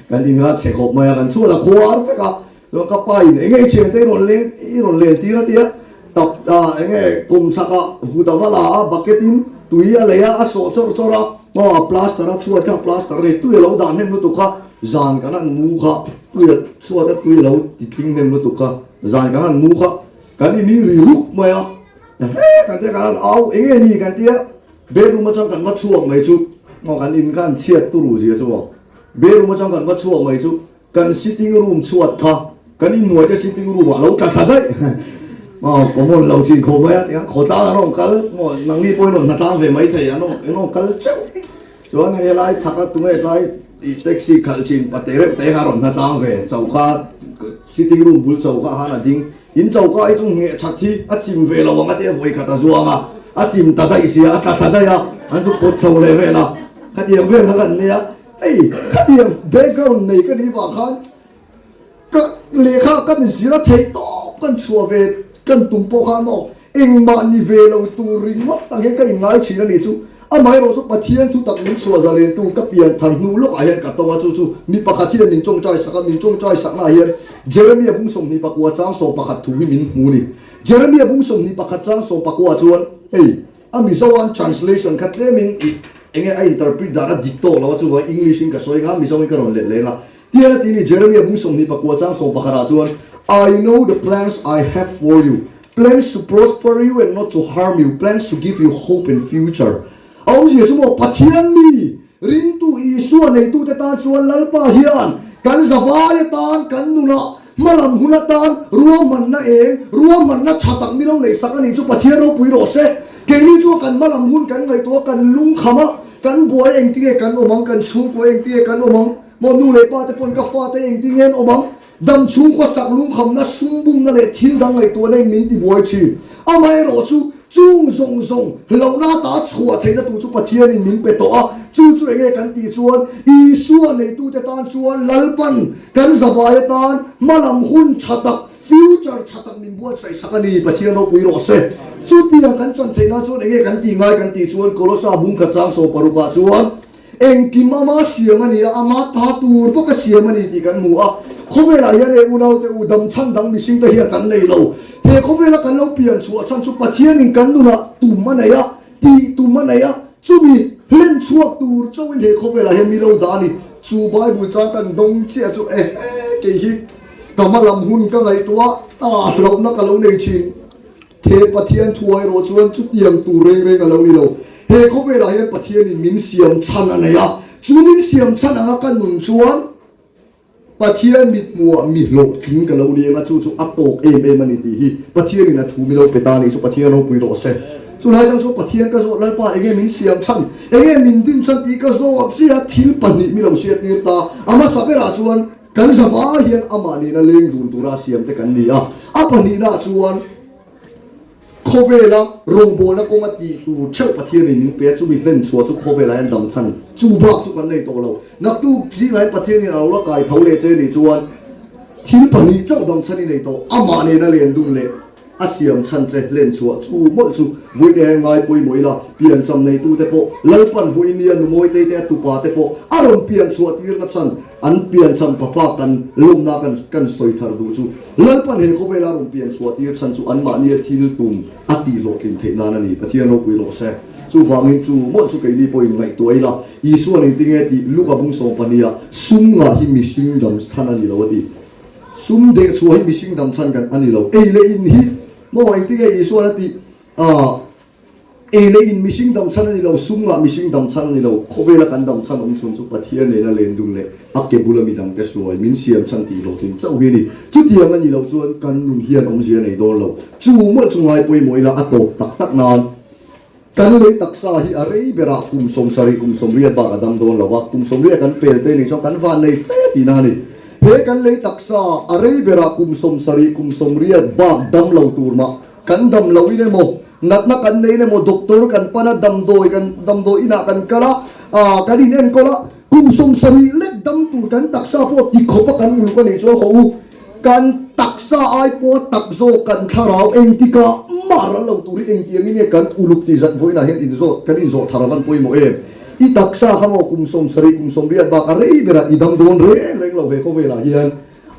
kan in kha chhe khawp mai a, kan chhuat a khuar vek a, chuan ka pa in enge i thiante i rawn leng i rawn len tir a tia, tap ah enge kum chhak ah vut a va la a, bucket in tui a lei a, a sawh chawrh chawrh a, aw a plaster a chhuat kha plaster a ni, tui a lo dah hnem lutuk kha zan kan han mu kha, tui a chhuat a tui a lo ti tling hnem lutuk kha zan kan han mu kha kan in hi ri ruk mai a. Ehe kan tia kan au enge ni kan tia bedroom atang kan va chhuak mai chu maw kan in khan chhiat turu zia chu maw bedroom atang kan va chhuak mai chu kan sitting room chhuat kha kan inhnuai te sitting room ah lo tla thla daih maw common lo thin khawp mai a tiang khawtlang an rawn kal maw nangni pawhin rawn hnatlang ve mai thei an rawn kal teuh chuan hei helai chhak a tunge tlai ih taxi khalh thin pate reuh te kha rawn hnatlang ve choka sitting room bul choka khan a ding. In choka hi chu ngheh that hi a chim ve lo ang a tia vawi khat a zuang a, a chim ta daih sia, a tla thla daih a, an zu pawt chho leh vel a, khatiang vel kha kan nia, hei khatiang background nei ka nih vang khan ka lehkha kan zir a theih tawp kan chhuah ve kan tum pawh khan maw engmah ni ve lo tur ringawt ang hian ka inngai thin a nih chu. Amaherawh chu Pathian thu tak min chhuah zalentu ka pian thar hnu lawkah hian ka tawng a, chu chu mi pakhat hian min tawngtai sak a, min tawngtai saknaah hian Jeremia bung 21 chang 11 thu hi min hmu a ni. Jeremia bung 21 chang 19 chuan hei a Mizoan translation kha tlemin ih enge a interpret dan a dik tawk lo a, chuvangin English in ka sawi anga Mizoin ka rawn let leng a. Tian a ti ni Jeremia bung 21 chang 11 ah chuan I know the plans I have for you, Plans to prosper you and not to harm you, plans to give you hope and future. A awmzia chu maw Pathian mi ringtu Isua neitute tan chuan Lalpa hian kan zavai atan, kan nunah, hmalam hun atan ruahmanna eng, ruahmanna tha tak mi lo neihsak a nih chu Pathian ropui rawh se. Keini chuan kan hmalam hun kan ngaihtuah a, kan lungkham a, kan buai engtinge kan awm ang, kan chhungkua engtinge kan awm ang, maw nu leh pa te pawn ka fate engtinge an awm ang, Dam chhungkua sak lungkhamna, sumbumna leh thil dang ngaihtuahna in min tibuai thin. Amaherawh chu, chung zawng zawng hlauhna ata chhuah theihna tur chu Pathianin min pe tawh a. Chu chu enge kan tih chuan, Isua neitute tan chuan Lalpan kan zavai atan hmalam hun tha tak, future tha tak min buatsaih sak a ni, Pathian ropui rawh se. Chutiang kan chan theihna chuan enge kan tih ngai kan tih chuan, Kolosa bungkhat chang 16 ah chuan, Engkim ama siam a ni a, ama ta tur bawk a siam a ni tih kan hmu a. Khawvelah hian he unaute u dam chhan dang mihringte hian kan nei lo. He khawvela kan lo pian chhuah chhan chu Pathianin kan nunah tum a nei a, tih tum a nei a, chumi hlen chhuak tur chauhin he khawvelah hian mi lo dah a ni. Chu Bible chang kan dawng chiah chu ehe kei hi ka hmalam hun ka ngaihtuah a, hlauhna ka lo nei thin. He Pathian thu erawh chuan chutiang tur reng reng a lo ni lo. He khawvelah hian Pathianin min siam chhan a nei a, chu min siam chhan anga ka nun chuan Pathian mithmuhah mi hlawhtling ka lo ni ang a, chu chu a tawk em em a ni tih hi Pathianin a thu mi lo pe ta a nih chu Pathian ropui rawh se. Chulai chang chuan Pathian ka zawt, Lalpa enge min siam chhan, enge min din chhan tih ka zawt chiah a, thil pahnih mi lo hriattir ta. A hmasa berah chuan kan zavai hian amah nena leng dun tura siam te kan ni a, a pahnihnaah chuan, Khawvela rawngbawlna kawnga tih tur theuh Pathianin min pe a, chumi hlen chhuah chu khawvelah hian dam chhan chu bak chu kan nei tawh lo. Naktuk zingah hian Pathianin a lo la kai tho leh che nih chuan thil pahnih chauh dam chhan i nei tawh, amah nena len dun leh a siam chhan che hlen chhuah chu mawlh chu vawiin hian ngai pawimawh ila, piancham neitute pawh Lalpan vawiin nia Numawitei te a tupa te pawh a rawn pian chhuah tirna chhan An piancham papa kan lawmna kan kan sawi thar duh chu Lalpan he khawvela rawn pian chhuah tir chhan chu anmahnia thil tum a tih hlawhtlin theih nan a ni. Pathian ropui rawh se. Chuvangin chu mawlh chu keini pawhin ngaihtuah ila, Isuan engtinge tih Luka bung 12 ah sum ngah hi mihring dam chhan a ni lo a ti. Sum deh chhuah hi mihring dam chhan kan a ni lo. Ei leh in hi maw engtinge Isuan a tih ah Ei leh in mihring dam chhan a ni lo, sum ngah mihring dam chhan a ni lo, khawvela kan dam chhan awm chhun chu Pathian nena len dun leh a ke bula midangte hruai min siam chhan tih hlawhtling chauh hi a ni. Chutiang a ni loh chuan kan nun hian awmzia nei dawn lo. Chu mawlh chu ngai pawimawh ila a tawp tak tak nan. Kan lei taksa hi a rei berah kum 70 kum 80 bak a dam dawn lo a, kum 80 kan pel te nih chuan kan van nei fe tihna a ni. He kan lei taksa a rei berah kum 70 kum 80 bak dam lo tur mah kan dam loh in emaw, natna kan nei in emaw, doctor kan pan a, damdawi kan damdawi inah kan kal a, ah kan in enkawl a, kum 70 lek dam tur kan taksa pawh ti khawp a kan uluk a nih chuan haw u. Kan taksa ai pawh a tak zawk kan thlarau engtikah mah ral lo tur hi engtiangin nge kan uluk tih zat vawiinah hian inzawt kan inzawh thar avan pawimawh em? I taksa kha maw kum 70 kum 80 bak a rei berah i dam dawn reng reng lo he khawvelah hian.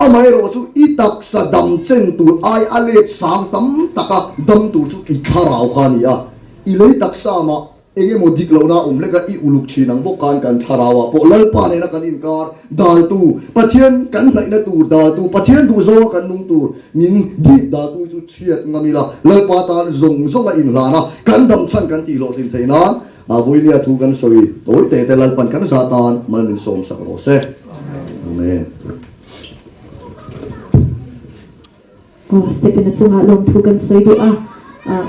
Amaherawh chu i taksa dam chen tur ai a let sang tam taka dam tur chu i thlarau kha a ni a, i lei taksa mah Eng emaw dik lohna awm hlek a, i uluk thin ang bawk khan kan thlarauah pawh Lalpa nena kan inkar daltu, Pathian kan hnaihna tur daltu, Pathian duhzawnga kan nung tur min dip daltu hi chu chhiat ngam ila, Lalpa tan zawng zawnga inhlan a, kan dam chhan kan tih hlawhtlin theih nan Vawinia thu kan sawi tawi teh te Lalpan kan zah tan mal min sawm sak rawh se. Amen. Aw, Stephen-a chungah lawmthu kan sawi duh a,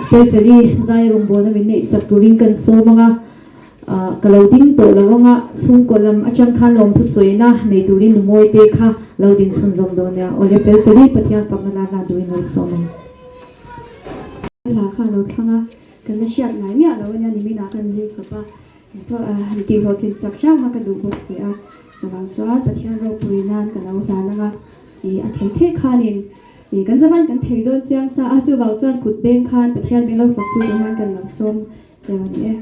Felfeli zai rawngbawlna min neih sak turin kan sawm ang a, ka lo ding tawh lo ang a, chhungkaw lam atang khan lawmthu sawina nei turin Numawi te kha lo ding chhunzawm dawn nia. Awle Felfeli, Pathian fakna la hlan duhin lo sawm ang. Hla kha a lo thlang a, kan la hriat ngai miah lo ania niminah kan zir chawp a, han tih hlawhtlin sak hrang kha ka duh bawk si a, chuvang chuan Pathian ropui nan ka lo hlan ang a. I a thei thei khanin i kan zavan kan thei dawn chiang sa a, chuvang chuan kut beng khan Pathian min lo fak tu tur hian kan lo sawm cheu a ni e.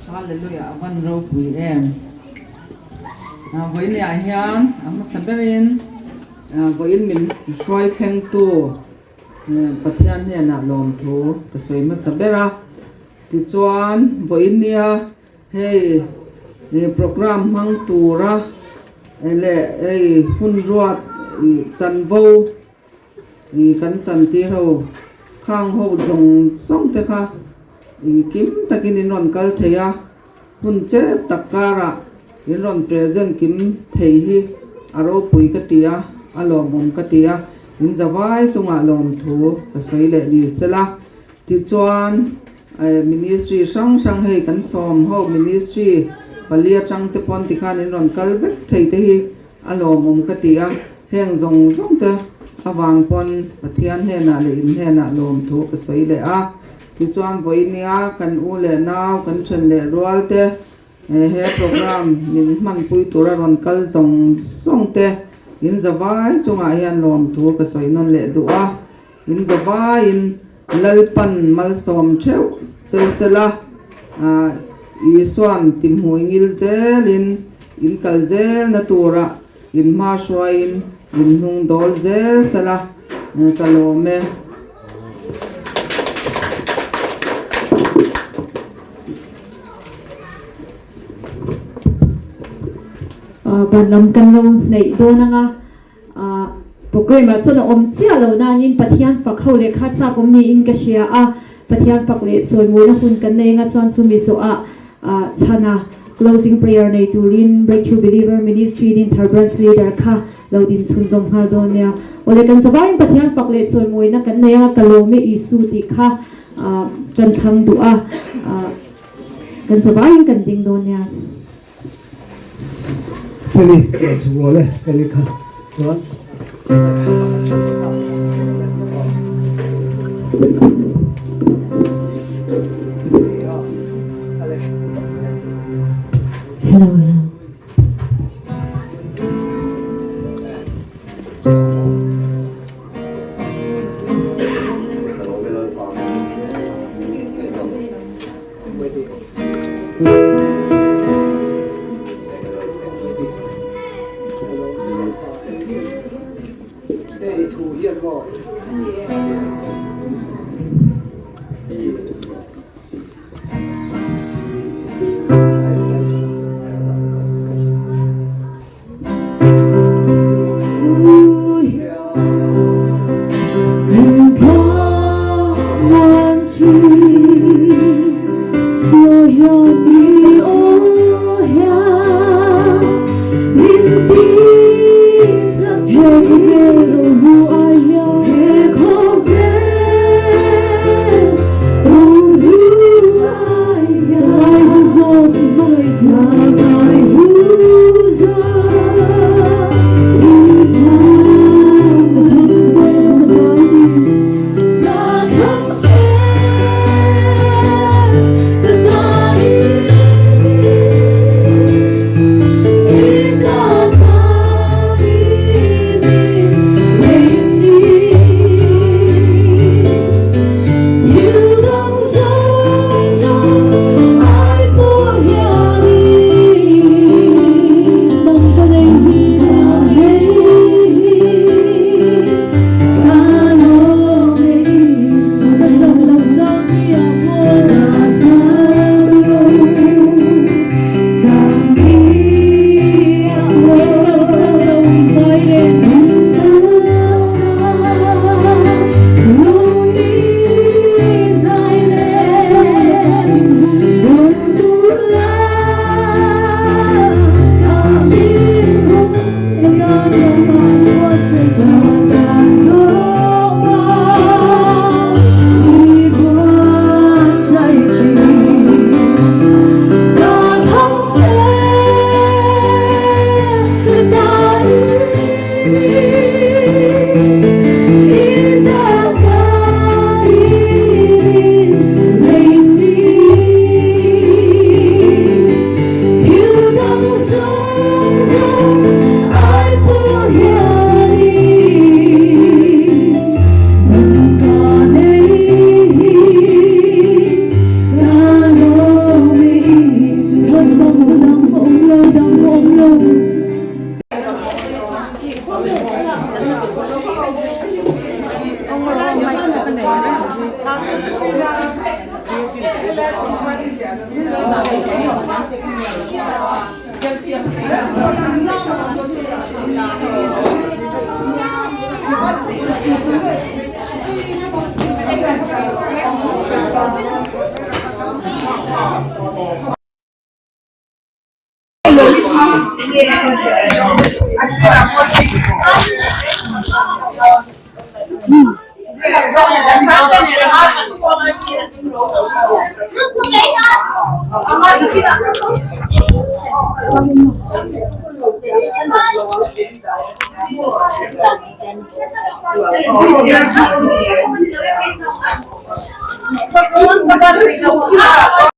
Hallelujah a van ropui em. Vawinia hian a hmasa berin vawiin min hruai thlengtu Pathian hnenah lawmthu ka sawi hmasa ber a. Tichuan vawinia hei program hmang tura leh hei hun ruat chanvo Ih kan chantir ho khang ho zawng zawng te kha ih kim takin in rawn kal thei a, hun chep tak karah in rawn present kim thei hi a ropui ka ti a, a lawmawm ka ti a, in zavai chungah lawmthu ka sawi leh ni sela. Tichuan ministry hrang hrang hei kan sawm ho ministry pali atang te pawn tikhan in rawn kal vek thei te hi A lawmawm ka ti a, heng zawng zawng te avang pawn Pathian hnenah leh in hnenah lawmthu ka sawi leh a. Tichuan vawinia kan u leh nau kan then leh rual te he program min hmanpui tura rawn kal zawng zawng te in zavai chungah hian lawmthu ka sawi nawn leh duh a. In zavaiin Lalpan malsawm theuh cheu sela, Isua'n tihmuh ingil zelin in kal zelna turah in hma hruaiin in hnung dawl zel sela ka lawm e. Ban lam kan lo hnaih dawn anga. Programme ah chuan a awm chiah lo nain Pathian fak ho leh kha chak awm niin ka hria a, Pathian fak leh chawimawina hun kan nei anga chuan chumi zawhah chhana closing prayer nei turin Breakthrough Believer Ministry Dinthar Branch Leader kha lo din chhunzawm nghal dawn nia. Awle kan zavaiin Pathian fak leh chawimawina kan nei a, ka lawm e Isu tih kha kan thlang duh a, kan zavaiin kan ding dawn nia. Feli rawn chhuk rawh le Feli kha chuan. Hello hello.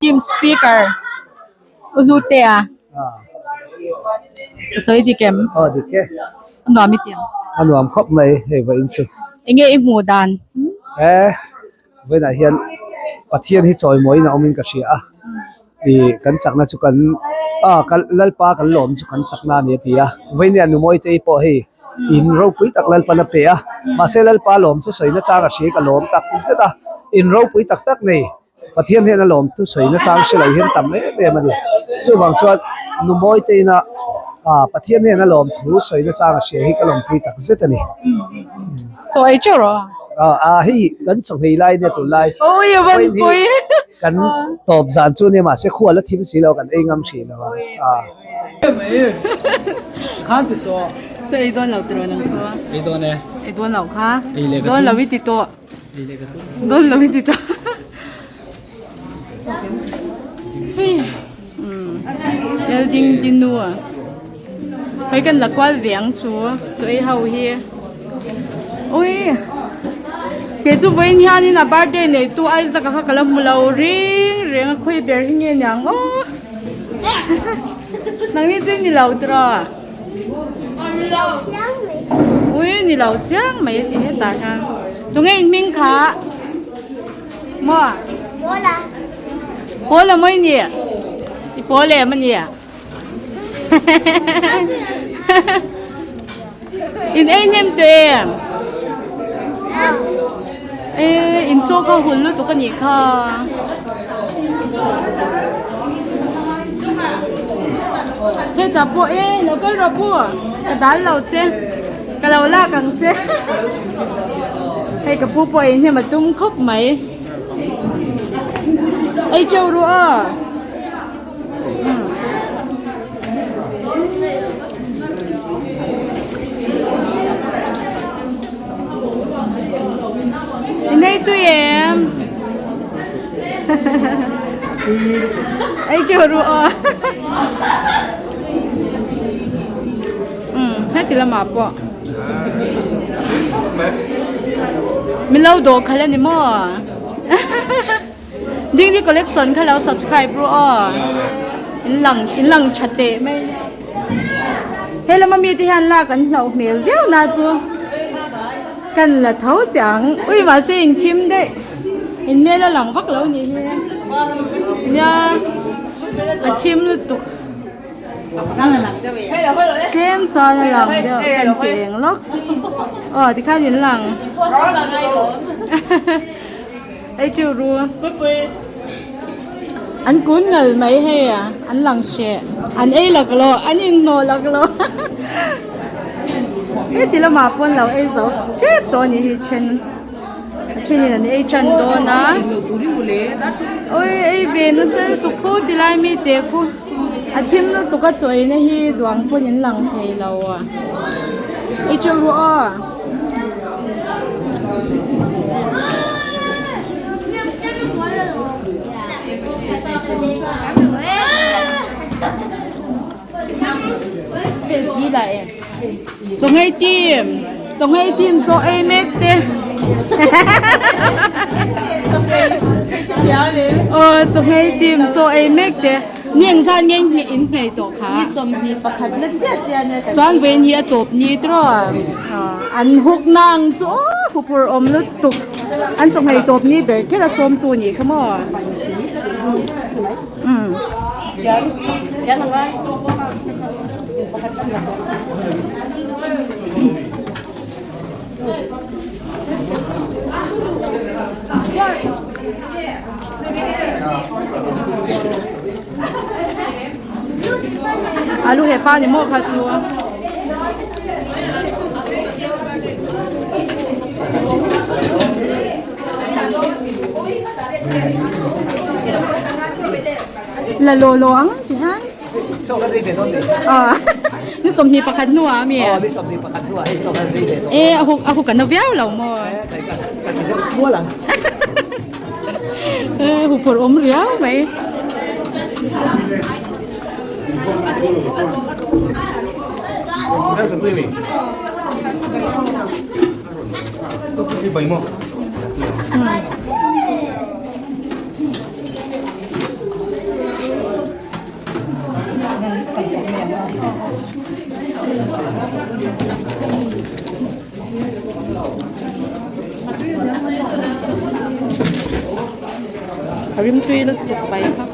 Team speaker u Hlutea ka sawi dik em? Aw dik e. A nuam i ti ang. A nuam khawp mai hei vawiin chu. Enge i hmuh dan? E vawiinah hian Pathian hi chawimawiin a awmin ka hria a, ih kan chakna chu kan a Lalpa kan lawm chu kan chakna a ni a ti a, vawiin Numawitei pawh hei In ropui tak Lalpan a pe a, mahse Lalpa lawm thusawi nachang a hria ka lawm tak zet a, in ropui tak tak nei Pathian hian a lawm thusawi nachang hre lo hian tam em em a ni. Chuvang chuan Numawi te ina Pathian hian a lawm thu sawi nachang a hria hi ka lawmpui tak zet a ni. Chaw ei teuh rawh a. A hei kan chawhmei lai nia tunlai. Awi a van pui. Kan tawp zan chu nia mahse khua la thim si lo kan ei ngam hrih lo a. Khan ti saw. Chu ei dawn lo tiraw nang chu? Ei dawn e. Ei dawn lo kha. Ei leh ka tum. Dawn lo i ti tawh. Ei leh ka tum. Dawn lo i ti tawh. Hei. Um. Lal ding din nu a. Hei kan la kual ve ang chu. Chu ei ho hi. Ui. Kei chu vawiin hianin a birthday nei tu Isaac a kha ka la hmu lo ring reng a khawi ber hi nge niang aw. Nang ni chu ni lo tiraw? Ui ni lo chiang mai a ti hetah hian. Tunge in hming kha? Maw? Pawl a mawi ni? I pawl em a ni? In ei hnem tawh em? Eh, in chaw kha hul lutuk a nih kha. Hetah pawh e lo kal rawh pu ka dal lo che ka lo lak ang che hei ka pu pawh ei hnem a tum khawp mai ei teuh ru aw. I nei tui em? Ei chu ru aw. Heti lamah pawh. Min lo dawh khalh a ni maw? Dingdi collection kha lo subscribe ru aw in lang in lang tha teh mai he lama mi te hian lak an hlauh hmel viau na chu kan la tho teh ang ui mahse in thim daih in hmel a lang vak lo ni hi nia a thim lutuk tlem chuan a lang deuh kan ti eng lawk aw tikhan in lang. Ei chu ru an kun ngal mai hei a an lang hreh an ei lak lo an inhnawh lak lo heti lamah pawn lo ei zo tep tawh a ni hi then a thenin an ei tan dawn a awi ei ve nasa lutuk khu ti lai mi te khu a thim lutuk a chaw eina hi duang pawn in lang thei lo a ei teuh ru aw. Chawngei team chawngei team chaw ei mek te aw chawngei team chaw ei mek te. Ni eng zan nge in nghei tawh kha? Ni 21 na chiah chiah ania kan Chuan vawiin hi a tawp ni tiraw? An huk na ang chu aw huphur awm lutuk an chawnghei tawp ni ber kher a sawmtu nih kha maw? Umm. Alu he pa ni maw kha chu. La lo lo ang ti han. Chaw kan ei ve dawn ni. Ah. Ni 21 hnuah ami. Aw ni 21 hnuah hei chaw kan ei ve dawn. E a huk a huk an na viau lo maw. Kai ka ka ti deuh mual ang. E huphurh awm riau mai. A rimtui lutuk mai kha.